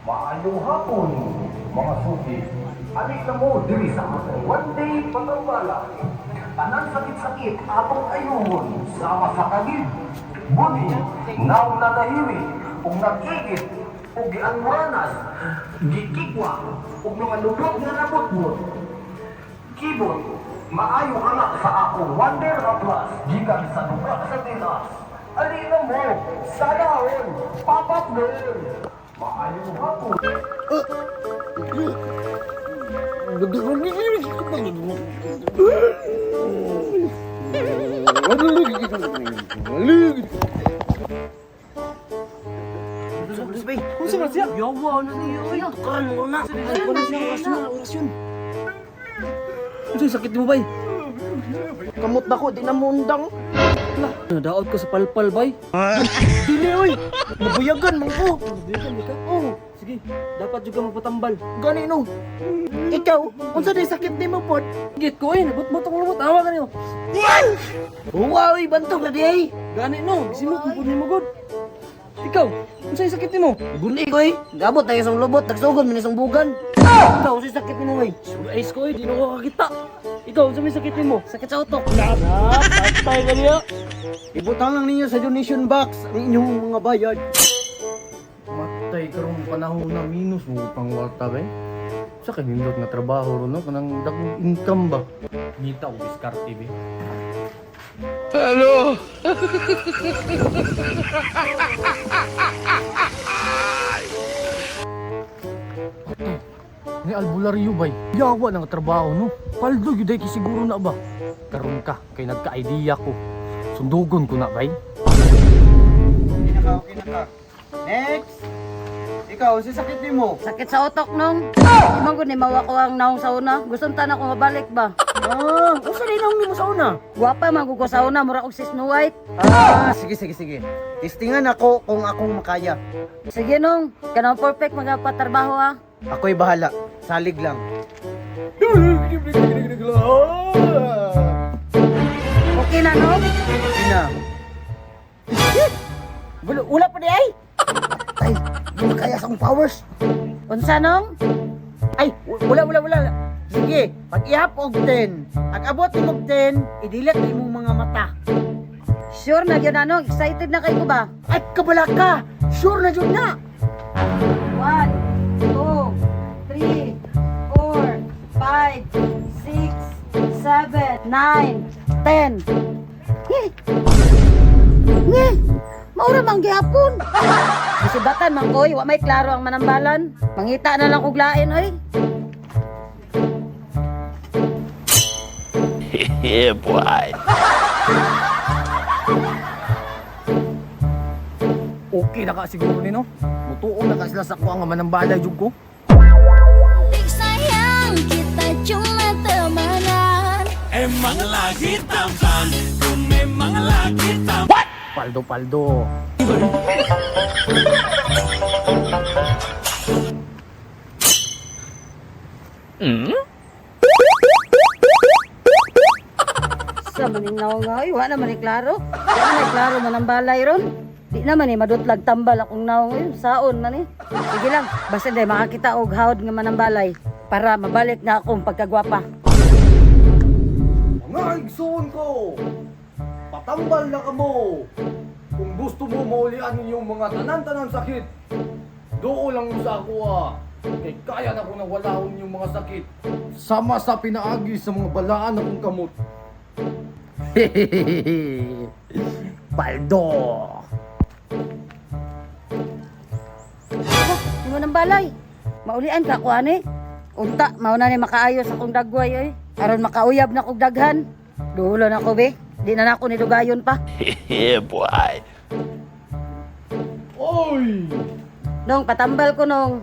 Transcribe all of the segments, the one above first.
Maayong hapon, mga suki. Ali na mo diri sa atong one day patambala. Tanan sakit-sakit atong ayuhon sama sa kagid. Budi, naong nanahiwi, ug nag-igit, ug gianwaranas, gikikwa, ug mga lubog nga nabutbot. Kibot, maayo ka na sa akong Wonder Atlas, gikan sa duga sa Dilas. Ali na mo, sana all, pop-up girl. Maayong hapon. Unsa man siya? Yawa na niya oy. Tukan mo na. Ano siya orasyon, orasyon. Unsa sakit mo bay? Kamot na ko, di na mundang. Nadaot ko sa palpal bay. Dili oy. Mabuyagan man ko. Nabuyagan ka? Oh, Sige, dapat juga magpatambal. gani no. Ikaw, unsa di sakit nimo pod? Git ko eh, nabot-bot ang lumot. Awa kanyo. Wow, oy, bantog na di ay. Gani no, gisimot mo pud nimo god. Ikaw, unsa sakit nimo? Guni ko eh. Gabot tayo sa lubot, nagsugod man isang bugan. Ikaw, unsa sakit nimo oy? Ice ko eh, di na ko kakita. Ikaw, unsa may sakit nimo? Sakit sa utok. Na, patay ka niya. Ibutang lang ninyo sa donation box ang inyong mga bayad. Matay karong panahon na minus mo pang warta ba? Sa kanindot nga trabaho ron no kanang dakong income ba? Ngita og diskarte be. Hello. Ni albularyo bay. Yawa na nga trabaho no. Paldo gyud ay siguro na ba. Karon ka kay nagka-idea ko. Sundugon ko na bay. Okay na ka, okay na ka. Next. Ikaw, unsa sakit nimo? Sakit sa utok nung. Di man gud ni mawa ko ang naong sa una. Gusto ta na ko mabalik ba? Ah, unsa di naong nimo sa una? Gwapa man gud ko sa una, mura og si Snow White. Ah, sige sige sige. Testingan ako kung akong makaya. Sige nung, kanang perfect mga patrabaho ah. Ako'y bahala. Salig lang. Okay na no? Ina. Wala, wala pa di ay. Ay, di makaya sa akong powers. Unsa nung? Ay, wala wala wala. Sige, pag ihap og 10. Ag abot nimo og 10, idilat na imong mga mata. Sure na gyud na nung, excited na kay ko ba? Ay, kabala ka. Sure na jud na. 1, 2, 3, 4, 5, 6, 7, 9, 10. Eh! Eh! Maura man gihapon. Gisibatan man koy, wa may klaro ang manambalan. Mangita na lang kog lain oy. Okay na ka siguro ni no. Mutuo na ka sila sa kuha nga manambalay jud ko. Sayang kita cuma temanan. Paldo paldo. Sa maning naong nga, oy, wa naman ni klaro. Wa man ni klaro manambalay ron. Di naman ni madutlag tambal akong naong oy, saon man ni. Sige lang, basta day makakita og hawd nga manambalay para mabalik na akong pagkagwapa. Mga igsoon ko, patambal na kamo. Kung gusto mo maulian inyong mga tanan-tanan sakit, doo lang mo sa ako ah. Kay kaya na ko nang walahon yung mga sakit. Sama sa pinaagi sa mga balaan akong kamot. Paldo! Oh, di mo balay. Maulian ka ko ani. Unta, mao na ni makaayos akong dagway oy. Aron makauyab na kog daghan. Dulo na ko be. Di na nako ni dugayon pa. Oy! Nong patambal ko nong.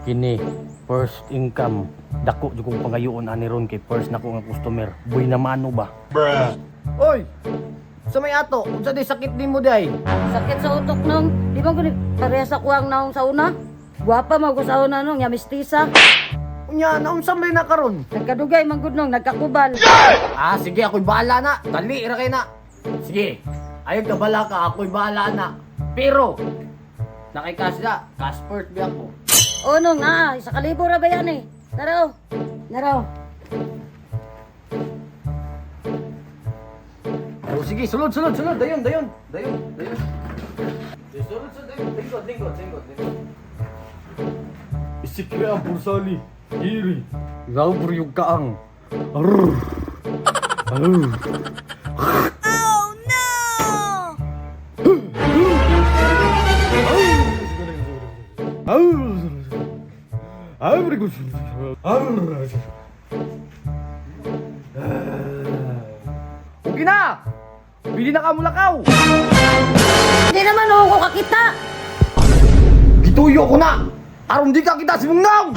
Kini, first income. Dako jud kong pangayoon ani ron kay first nako nga customer. Buy na mano ba? Oy. Sa may ato, unsa di sakit nimo day? Sakit sa utok nong. Di ba ko ni parehas ako ang naong sa una? Gwapa man ko sa una nong, ya mistisa. Unya, naunsa man na karon? Nagkadugay man gud nong, nagkakubal. Ah, sige, ako'y bahala na. Dali, ra kay na. Sige, ayaw ka bala ka, ako'y bahala na. Pero, Nakay cash na. Cash first biya ko. Ono nga, 1,000 ra ba yan eh. Tara oh. Tara oh. Oh, sige, sulod, sulod, sulod. Dayon, dayon, dayon, dayon. Sulod, sulod, dayon. Lingkod, lingkod, lingkod, lingkod. Isikre ang pursali. Iri. Raubur yung kaang. Arr. Arr. Oh no! Okay na! Pili na ka mulakaw! Hindi naman ako kakita. Gituyo ko na! Aron di ka kita si Mungnaw!